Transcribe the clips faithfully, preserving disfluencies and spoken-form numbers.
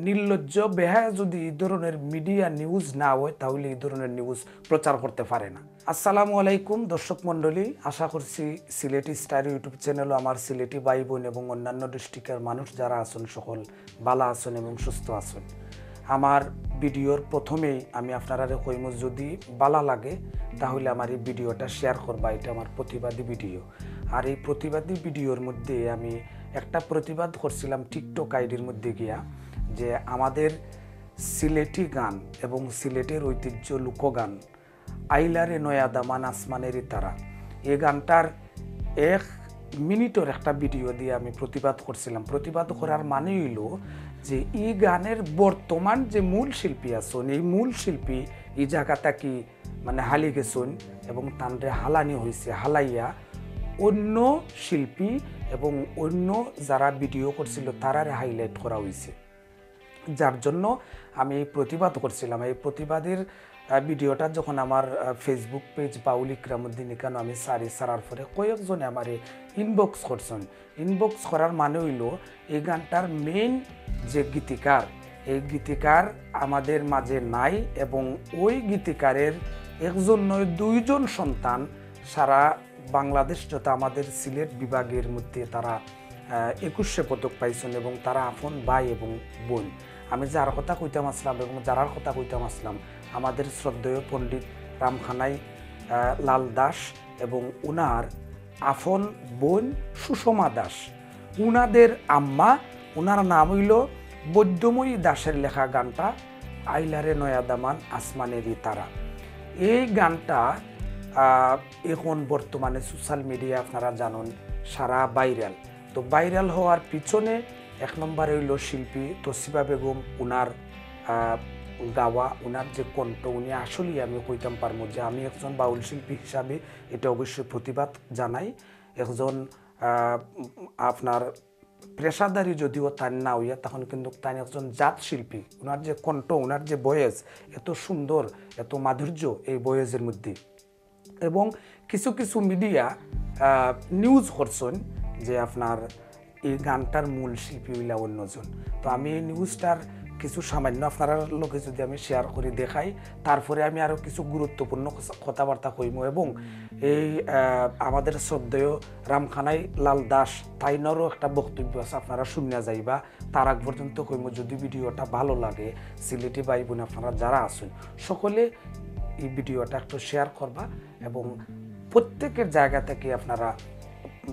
নির্লজ্জ বেহায়া যদি এই ধরনের মিডিয়া নিউজ না হয়, তাহলে এই ধরনের নিউজ প্রচার করতে পারে না। আসসালামু আলাইকুম দর্শক মণ্ডলী, আশা করছি সিলেটি স্টার ইউটিউব চ্যানেলও আমার সিলেটি ভাই বোন এবং অন্যান্য ডিস্ট্রিক্টের মানুষ যারা আছেন, সকল ভালা আছেন এবং সুস্থ আছেন। আমার ভিডিওর প্রথমেই আমি আপনারারে কইমু, যদি ভালা লাগে তাহলে আমার এই ভিডিওটা শেয়ার করবা। এটা আমার প্রতিবাদী ভিডিও। আর এই প্রতিবাদী ভিডিওর মধ্যে আমি একটা প্রতিবাদ করছিলাম টিকটক আইডির মধ্যে গিয়া, যে আমাদের সিলেটি গান এবং সিলেটের ঐতিহ্য লোকগান আইলারে নয়া দামান আসমানেরই তারা, এই গানটার এক মিনিটর একটা ভিডিও দিয়ে আমি প্রতিবাদ করছিলাম। প্রতিবাদ করার মানে হইল যে এই গানের বর্তমান যে মূল শিল্পী আছেন, এই মূল শিল্পী এই জায়গাটা কি মানে হালি গেছেন এবং তানরে হালানি হয়েছে, হালাইয়া অন্য শিল্পী এবং অন্য যারা ভিডিও করছিল তারারে হাইলাইট করা হয়েছে। যার জন্য আমি এই প্রতিবাদ করছিলাম। এই প্রতিবাদের, আহ, ভিডিওটা যখন আমার, আহ, Facebook পেজ বাউল ইকরামুদ্দিন ইকানো আমি সারি, সারার পরে কয়েকজনে আমারে ইনবক্স করছেন। ইনবক্স করার মানে হইল এই গানটার মেইন যে গীতিকার, এই গীতিকার আমাদের মাঝে নাই এবং ওই গীতিকারের একজন নয়, দুইজন সন্তান সারা বাংলাদেশ যত আমাদের সিলেট বিভাগের মধ্যে তারা, আহ, একুশে পদক পাইছেন এবং তারা আপন ভাই এবং বোন। আমি যার কথা কইতাম আসলাম এবং যারার কথা কইতাম আসলাম, আমাদের শ্রদ্ধেয় পণ্ডিত রামখানাই, আহ, লাল দাস এবং উনার আপন বোন সুষমা দাস, উনাদের আম্মা, উনার নাম হইল বৈদ্যময়ী দাসের লেখা গানটা আইলারে নয়া দামান আসমানেরই তারা। এই গানটা, আহ, এখন বর্তমানে সোশ্যাল মিডিয়া আপনারা জানেন সারা ভাইরাল। তো ভাইরাল হওয়ার পিছনে এক নম্বরে হইল শিল্পী তসিবা বেগম, উনার, আহ, গাওয়া, উনার যে কণ্ঠ, উনি আসলেই আমি কইতাম পারমু যে আমি একজন বাউল শিল্পী হিসাবে এটা অবশ্যই প্রতিবাদ জানাই। একজন, আহ, আপনার পেশাদারি যদিও তান না হইয়া, তখন কিন্তু তান একজন জাত শিল্পী। উনার যে কণ্ঠ, উনার যে ভয়েস, এত সুন্দর, এত মাধুর্য এই ভয়েসের মধ্যে। এবং কিছু কিছু মিডিয়া, আহ, নিউজ করছেন যে আপনার এই গানটার মূল শিল্পী হইলা অন্যজন। তো আমি এই নিউজটার কিছু সামান্য আপনারার লগে যদি আমি শেয়ার করি দেখাই, তারপরে আমি আরও কিছু গুরুত্বপূর্ণ কথা-, কথাবার্তা কইমু। এবং এই, আহ, আমাদের শ্রদ্ধেয় রামখানাই লাল দাস, তাইনরও একটা বক্তব্য আছে, আপনারা শুনিয়া যাইবা। তার আগ পর্যন্ত কইমু, যদি ভিডিওটা ভালো লাগে, সিলেটি ভাই বোন আপনারা যারা আছেন, সকলে এই ভিডিওটা একটু শেয়ার করবা এবং প্রত্যেকের জায়গা থেকে আপনারা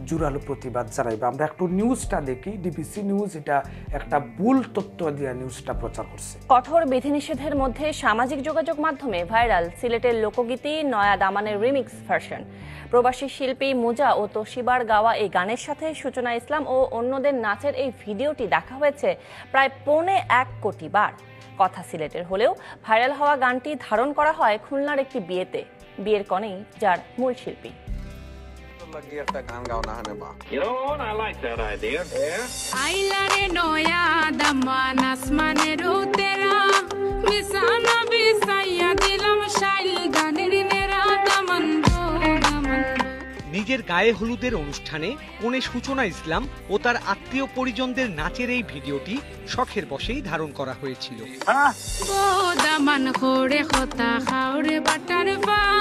জোরালো প্রতিবাদ জানাইবা। আমরা একটু নিউজটা দেখি, ডিবিসি নিউজ, এটা একটা ভুল তথ্য দিয়া নিউজটা প্রচার করছে। কঠোর বিধিনিষেধের মধ্যে সামাজিক যোগাযোগ মাধ্যমে ভাইরাল সিলেটের লোকগীতি নয়া দামানের রিমিক্স ভার্সন। প্রবাসী শিল্পী মুজা ও তশিবার গাওয়া এই গানের সাথে সূচনা ইসলাম ও অন্যদের নাচের এই ভিডিওটি দেখা হয়েছে প্রায় পৌনে এক কোটি বার। কথা সিলেটের হলেও ভাইরাল হওয়া গানটি ধারণ করা হয় খুলনার একটি বিয়েতে। বিয়ের কনেই যার মূল শিল্পী। লাগি একটা গান গাও না হানে বা। You know what? I like that idea. Yeah. আইলারে নয়া দামান আসমানের উতেরা, বিছানা বিছাইয়া দিলাম শাইল গানের নেরা দামান গো, দামান গো। নিজের গায়ে হলুদের অনুষ্ঠানে কনে সূচনা ইসলাম ও তার আত্মীয় পরিজনদের নাচের এই ভিডিওটি শখের বশেই ধারণ করা হয়েছিল। গো দামান করে কথা খাওরে বাটার পা।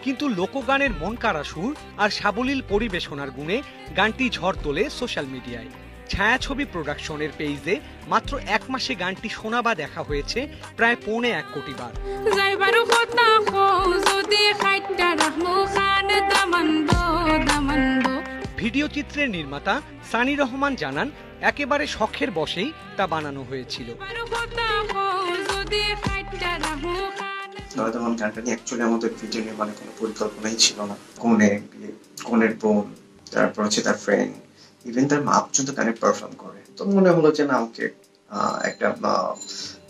কিন্তু লোকগানের মন কাড়া সুর আর সাবলীল পরিবেশনার গুণে গানটি ঝড় তোলে সোশ্যাল মিডিয়ায়। ছায়াছবি প্রোডাকশনের পেইজে মাত্র এক মাসে গানটি শোনা বা দেখা হয়েছে প্রায় পৌনে এক কোটি বার। যাইবার কথা কও যদি খাইট্টা রাখমু খান দামান গো, দামান গো। ভিডিও চিত্রের নির্মাতা সানি রহমান জানান, একেবারে শখের বশেই তা বানানো হয়েছিল। যাইবার কথা কও যদি খাইট্টা রাখমু খান। নয়া দামান গানটা নিয়ে অ্যাকচুয়ালি আমাদের ভিডিও নির্মাণের কোনো পরিকল্পনাই ছিল না। কনে, বিয়ে, কনের বোন, তারপর হচ্ছে তার ফ্রেন্ড, ইভেন তার মা পর্যন্ত গানে পারফর্ম করে। তো মনে হলো যে না, ওকে, আহ, একটা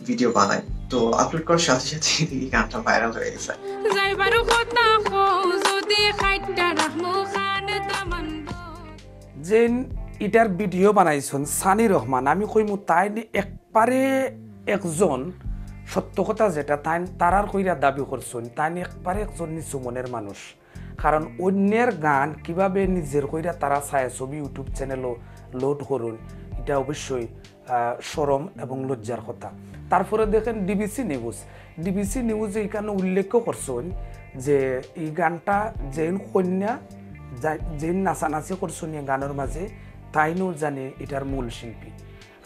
ভিডিও বানাই। তো আপলোড করার সাথে সাথে এই গানটা ভাইরাল হয়ে গেছে। যাইবার কথা কও যদি খাইট্টা রাখমু খান দামান গো। যেন ইটার ভিডিও বানাইছন সানি রহমান, আমি কইমু তাইন একবারে একজন সত্য কথা যেটা তাইন তারার কইরা দাবি করছন, তাইন একবারে একজন নিচু মনের মানুষ। কারণ অন্যের গান কিভাবে নিজের কইরা তারা ছায়াছবি ইউটিউব চ্যানেলও লোড করুন, এটা অবশ্যই আহ, শরম এবং লজ্জার কথা। তারপরে দেখেন ডিবিসি নিউজ, ডিবিসি নিউজে এখানে উল্লেখ করছইন যে এই গানটা যেইন কইন্যা, যা-, যেইন নাচানাচি করছইন এই গানের মাঝে, তাইনও জানি এটার মূল শিল্পী।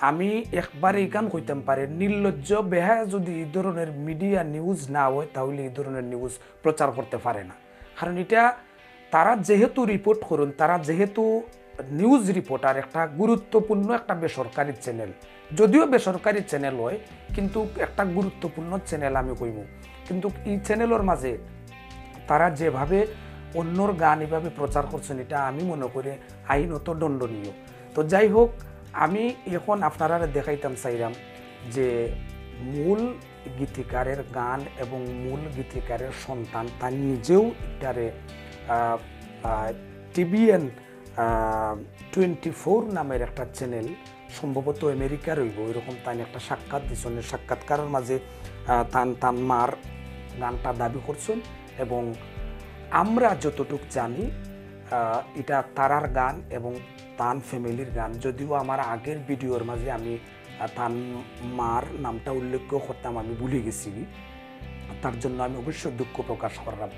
আমি একবার এইখান কইতাম পারি, নির্লজ্জ বেহায়া যদি এই ধরনের মিডিয়া নিউজ না হয়, তাহলে এই ধরনের নিউজ প্রচার করতে পারে না। কারণ এটা তারা যেহেতু রিপোর্ট করইন, তারা যেহেতু নিউজ রিপোর্টার, একটা গুরুত্বপূর্ণ একটা বেসরকারি চ্যানেল, যদিও বেসরকারি চ্যানেল হয়, কিন্তু একটা গুরুত্বপূর্ণ চ্যানেল আমি কইমু। কিন্তু এই চ্যানেলের মাঝে তারা যেভাবে অন্যর গান এইভাবে প্রচার করছইন, এটা আমি মনে করি আইনত দণ্ডনীয়। তো যাই হোক, আমি এখন আপনারারে দেখাইতাম চাইরাম যে মূল গীতিকারের গান এবং মূল গীতিকারের সন্তান, তার নিজেও এটারে, আহ, আহ, টিবিএন, আহ, টোয়েন্টি ফোর নামের একটা চ্যানেল, সম্ভবত আমেরিকার অইবো, এরকম তাইন একটা সাক্ষাৎ দিছইন। সাক্ষাৎকারের মাঝে, আহ, তান, তান মার গানটা দাবি করছইন এবং আমরা যতটুক জানি, আহ, এটা তারার গান এবং তান ফ্যামিলির গান। যদিও আমার আগের ভিডিওর মাঝে আমি, আহ, তান মার নামটা উল্লেখ করতাম, আমি ভুলে গেছি, তার জন্য আমি অবশ্যই দুঃখ প্রকাশ করলাম।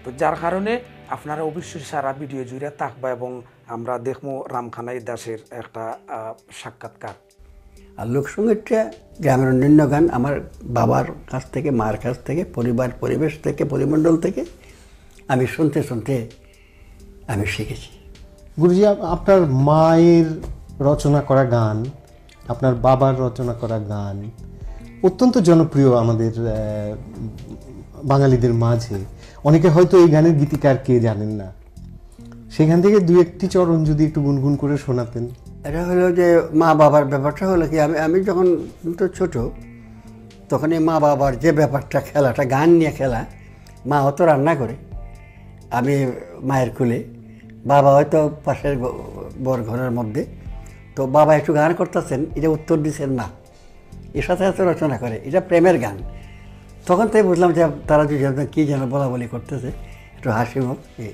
তো যার কারণে আপনারা অবশ্যই সারা ভিডিও জুড়ে থাকবা এবং আমরা দেখমু রামখানাই দাসের একটা, আহ, সাক্ষাৎকার। আর লোকসঙ্গীতটা গ্রামের অন্যান্য গান আমার বাবার কাছ থেকে, মার কাছ থেকে, পরিবার পরিবেশ থেকে, পরিমণ্ডল থেকে আমি শুনতে শুনতে আমি শিখেছি। গুরুজি, আপ-, আপনার মায়ের রচনা করা গান, আপনার বাবার রচনা করা গান অত্যন্ত জনপ্রিয় আমাদের, আহ, বাঙালিদের মাঝে। অনেকে হয়তো এই গানের গীতিকার কে জানেন না, সেখান থেকে দু একটি চরণ যদি একটু গুনগুন করে শোনাতেন। এটা হলো যে মা বাবার ব্যাপারটা হলো কি, আমি, আমি যখন তো ছোট, তখন এই মা বাবার যে ব্যাপারটা, খেলাটা, গান নিয়ে খেলা, মা হয়তো রান্না করে, আমি মায়ের কোলে, বাবা হয়তো পাশের ঘ-, বর ঘরের মধ্যে। তো বাবা একটু গান করতেছেন, এটা উত্তর দিচ্ছেন মা, এর সাথে সাথে রচনা করে, এটা প্রেমের গান। তখন তাই বুঝলাম যে তারা দুজন কি যেন বলা বলি করতেছে, একটু হাসি মুখ। এই,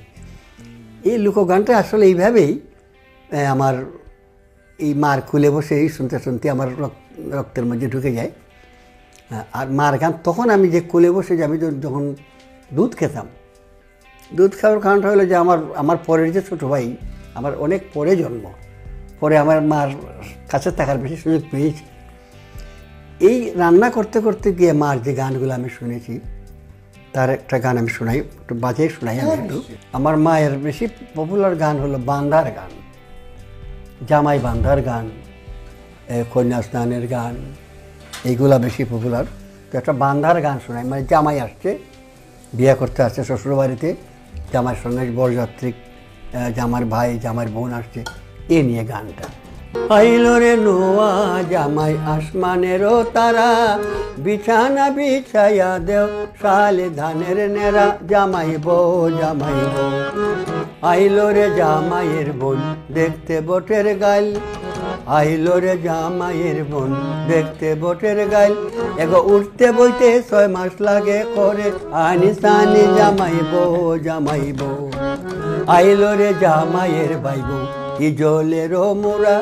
এই লোকগানটা আসলে এইভাবেই, এ, আমার এই মার কোলে বসেই শুনতে শুনতে আমার রক-, রক্তের মধ্যে ঢুকে যায়। আ-, আর মার গান তখন আমি যে কোলে বসে যে আমি য-, যখন দুধ খেতাম, দুধ খাওয়ার কারণটা হলো যে আমার, আমার পরের যে ছোট ভাই, আমার অনেক পরে জন্ম, পরে আমার মার কাছে থাকার বেশি সুযোগ পেয়েছি। এই রান্না করতে করতে গিয়ে মার যে গানগুলো আমি শুনেছি, তার একটা গান আমি শোনাই, একটু বাজিয়ে শোনাই আমি একটু। আমার মায়ের বেশি পপুলার গান হলো বান্ধার গান, জামাই বান্ধার গান, এ, কন্যা স্নানের গান, এইগুলা বেশি পপুলার। তো একটা বান্ধার গান শোনাই, মানে জামাই আসছে, বিয়ে করতে আসছে শ্বশুর বাড়িতে, জামাইর সঙ্গে বরযাত্রী, আহ, জামার ভাই, জামার বোন আসছে, এ নিয়ে গানটা। আইলো রে নোয়া জামাই আসমানেরও তারা, বিছানা বিছাইয়া দেও, শাল ধানের নেড়া, জামাই বউ, জামাই বউ। আইলো রে জামাইয়ের বোন, দেখতে বটের গাইল, আইলো রে জামাইয়ের বোন, দেখতে বটের গাইল। এগো উঠতে বইতে ছয় মাস লাগে করে, আনি সানি জামাই বউ, জামাই বউ। আইলো রে জামাইয়ের ভাই বউ, কি জলেরও মোরা।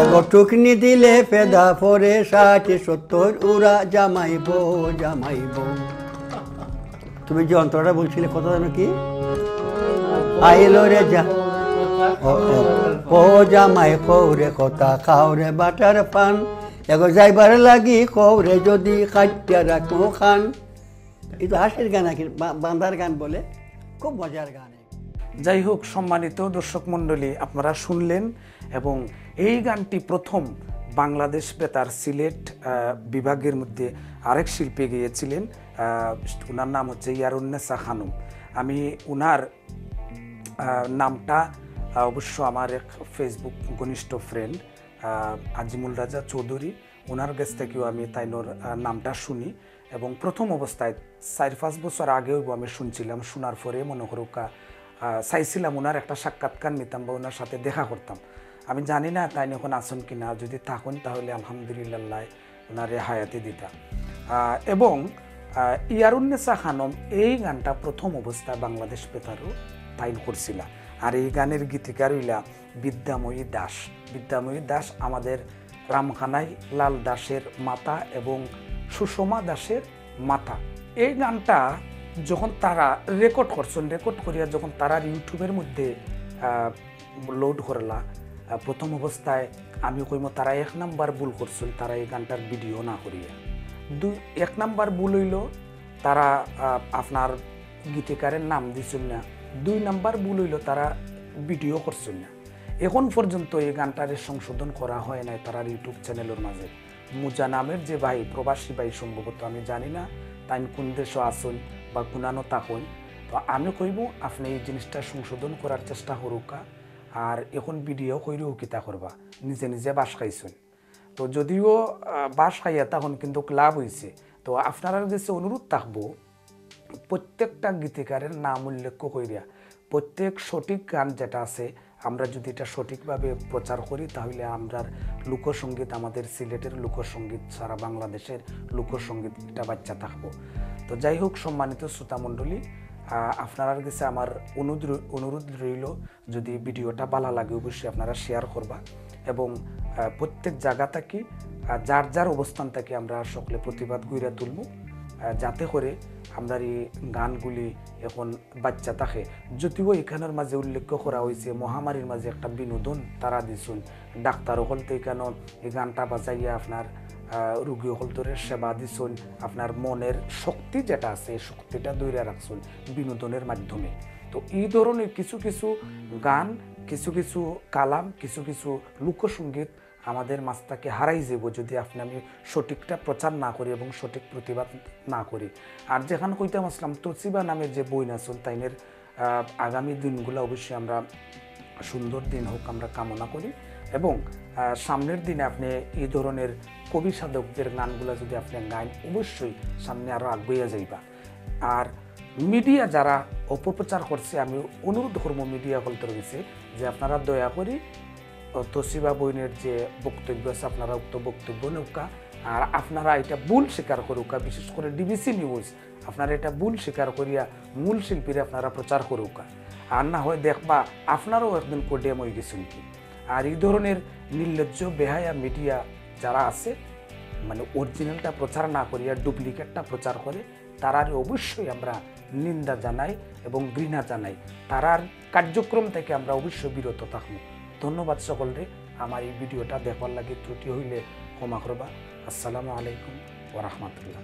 এগো টুকনি দিলে ফেদা পড়ে ষাট সত্তর উড়া, জামাই বউ, জামাই বউ। তুমি যে অন্তরাটা বলছিলে, কথা যেন কি? আইলো রে যা-, ও, ও, ও জামাই কও রে কথা, খাও রে বাটার পান, এগো যাইবার লাগি কও রে যদি কাটিয়া রাখো খান। এই তো হাসির গান, আর কি, বা-, বান্ধার গান বলে, খুব মজার গান। যাই হোক, সম্মানিত দর্শক মণ্ডলী, আপনারা শুনলেন এবং এই গানটি প্রথম বাংলাদেশ বেতার সিলেট, আহ, বিভাগের মধ্যে আরেক শিল্পী গেয়েছিলেন। আহ, ওনার নাম হচ্ছে ইয়ারুন্নেসা খানম। আমি ওনার, আহ, নামটা, আহ, অবশ্য আমার এক Facebook ঘনিষ্ঠ ফ্রেন্ড, আহ, আজিমুল রাজা চৌধুরী, ওনার কাছ থেকেও আমি তাইনর, আহ, নামটা শুনি এবং প্রথম অবস্থায় চার পাঁচ বছর আগে হইব আমি শুনছিলাম, শোনার পরে মনে করুক্কা, আহ, চাইছিলাম ওনার একটা সাক্ষাৎকার নিতাম বা ওনার সাথে দেখা করতাম। আমি জানি না তাইন এখন আছেন কি না, যদি থাকেন তাহলে আলহামদুলিল্লাহ, ওনারে হায়াতে দিতা। আহ, এবং, আহ, ইয়ারুন্নেসা খানম এই গানটা প্রথম অবস্থায় বাংলাদেশ বেতারও তাইন করছিলা। আর এই গানের গীতিকার হইলা বিদ্যাময়ী দাস। বিদ্যাময়ী দাস আমাদের রামকানাই লাল দাসের মাতা এবং সুষমা দাসের মাতা। এই গানটা যখন তারা রেকর্ড করছইন, রেকর্ড করিয়া যখন তারার YouTube-এর মধ্যে, আহ, লোড করলা, আহ, প্রথম অবস্থায় আমি কইমু তারা এক নাম্বার ভুল করছইন, তারা এই গানটার ভিডিও না করিয়া। দুই, এক নাম্বার ভুল অইলো তারা, আহ, আপনার গীতিকারের নাম দিছইন না। দুই নাম্বার ভুল অইলো তারা ভিডিও করছইন না। এখন পর্যন্ত এই গানটারে সংশোধন করা হয় নাই তারার YouTube চ্যানেলর মাঝে। মুজা নামের যে ভাই, প্রবাসী ভাই সম্ভবত, আমি জানি না তাইন কোন দেশো আছইন বা কুনানো থাকইন। তো আমি কইমু, আপনে এই জিনিসটা সংশোধন করার চেষ্টা করউক্কা। আর এখন ভিডিও করিয়াও কিতা করবা, নিজে নিজে বাঁশ খাইছইন। তো যদিও, আহ, বাঁশ খাইয়া তখন কিন্তু লাভ অইছে। তো আপনারার গেছে অনুরোধ থাকবো, প্রত্যেকটা গীতিকারের নাম উল্লেখ করিয়া প্রত্যেক সঠিক গান যেটা আছে, আমরা যদি এটা সঠিকভাবে প্রচার করি, তাহলে আমরার লোকসঙ্গীত, আমাদের সিলেটের লোকসঙ্গীত, সারা বাংলাদেশের লোকসঙ্গীত এটা বাঁচিয়া থাকবো। তো যাই হোক, সম্মানিত শ্রোতামণ্ডলী, আহ, আপনারার গেছে আমার অনুরোধ র-, অনুরোধ রইলো, যদি ভিডিওটা ভালা লাগে অবশ্যই আপনারা শেয়ার করবা এবং, আহ, প্রত্যেক জায়গা থাকি, আহ, যার যার অবস্থান থাকি আমরা সকলে প্রতিবাদ গইরা তুলমু, আহ, যাতে করে আমরার এই গানগুলি এখন বাঁচিয়া থাকে। যদিও এখানর মাঝে উল্লেখ করা অইছে মহামারীর মাঝে একটা বিনোদন তারা দিছইন, ডাক্তার অকলতে এখানো এই গানটা বাজাইয়া আপনার, আহ, রুগী অকলতরে সেবা দিছইন, আপনার মনের শক্তি যেটা আছে এই শক্তিটা ধইরা রাখছইন বিনোদনের মাধ্যমে। তো এই ধরনের কিছু কিছু গান, কিছু কিছু কালাম, কিছু কিছু লোকসঙ্গীত আমাদের মাঝ থাকি হারাই যাইবো যদি আপনে আমি সঠিকটা প্রচার না করি এবং সঠিক প্রতিবাদ না করি। আর যেখান কইতাম আছলাম, তসিবা নামের যে বইন আছইন, তাইনের, আহ, আগামী দিনগুলা অবশ্যই আমরা সুন্দর দিন হোক আমরা কামনা করি এবং, আহ, সামনের দিনে আপনে এই ধরনের কবি সাধকদের গানগুলা যদি আপনে গাইন, অবশ্যই সামনে আরো আগুইয়া যাইবা। আর মিডিয়া যারা অপপ্রচার করছে, আমি অনুরোধ করমু মিডিয়া অকলতর গেছে যে আপনারা দয়া করি, আহ, তসিবা বইনের যে বক্তব্য আছে, আপনারা উক্ত বক্তব্য নেউক্কা। আর আপনারা এটা ভুল স্বীকার করউক্কা, বিশেষ করে ডিবিসি নিউজ, আপনারা এটা ভুল স্বীকার করিয়া মূল শিল্পীরে আপনারা প্রচার করউক্কা। আর না হয় দেখবা আপনারাও একদিন কো ডেম অই গেছইন কি। আর এই ধরনের নির্লজ্জ বেহায়া মিডিয়া যারা আছে, মানে অরিজিনালটা প্রচার না করিয়া ডুপ্লিকেটটা প্রচার করে, তারারে অবশ্যই আমরা নিন্দা জানাই এবং ঘৃণা জানাই। তারার কার্যক্রম থাকি আমরা অবশ্যই বিরত থাকমু। ধন্যবাদ সকলরে। আমার এই ভিডিওটা দেখবার লাগি ত্রুটি অইলে ক্ষমা করবা। আসসালামু আলাইকুম ওয়া রাহমাতুল্লাহ।